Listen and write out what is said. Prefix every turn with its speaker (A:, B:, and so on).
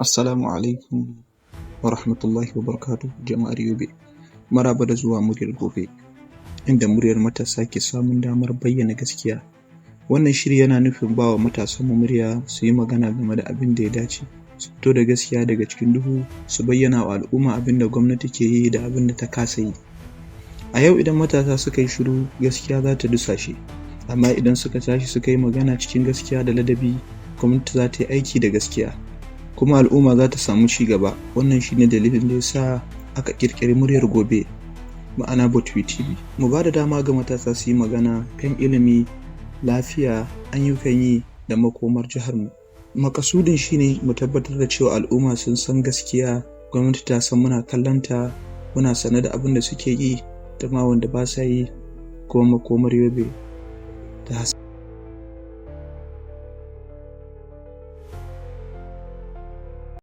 A: Assalamu alaikum wa rahmatullahi wa barakatuh, jama'ar Yobe. Maraba da zuwa Muryar Gobe, inda muryar matasa ke samun damar bayyana gaskiya. Wannan shiri yana nufin ba wa matasanmu murya su yi magana game da abin da ya dace, su fito da gaskiya daga cikin duhu, su bayyana wa al'umma abin da gwamnati ke yi da abin da ta kasa yi. A yau idan matasa suka yi shiru, gaskiya za ta dusashe, amma idan suka tashi suka yi magana cikin gaskiya da ladabi, gwamnati za ta yi aiki da gaskiya, kuma al'umma za ta samu ci gaba. Wannan shine dalilin da ya sa aka ƙirƙiri Muryar Gobe, ma'ana Botwi TV. Mu ba da dama ga matasa su yi magana kan ilimi, lafiya, ayyukan yi da makomar jiharmu. Makasudin shine mu tabbatar da cewa al'umma sun san gaskiya, gwamnati ta san muna kallonta, muna sane da abin da suke yi da ma wanda ba sa yi, kuma makomar Yobe ta haske.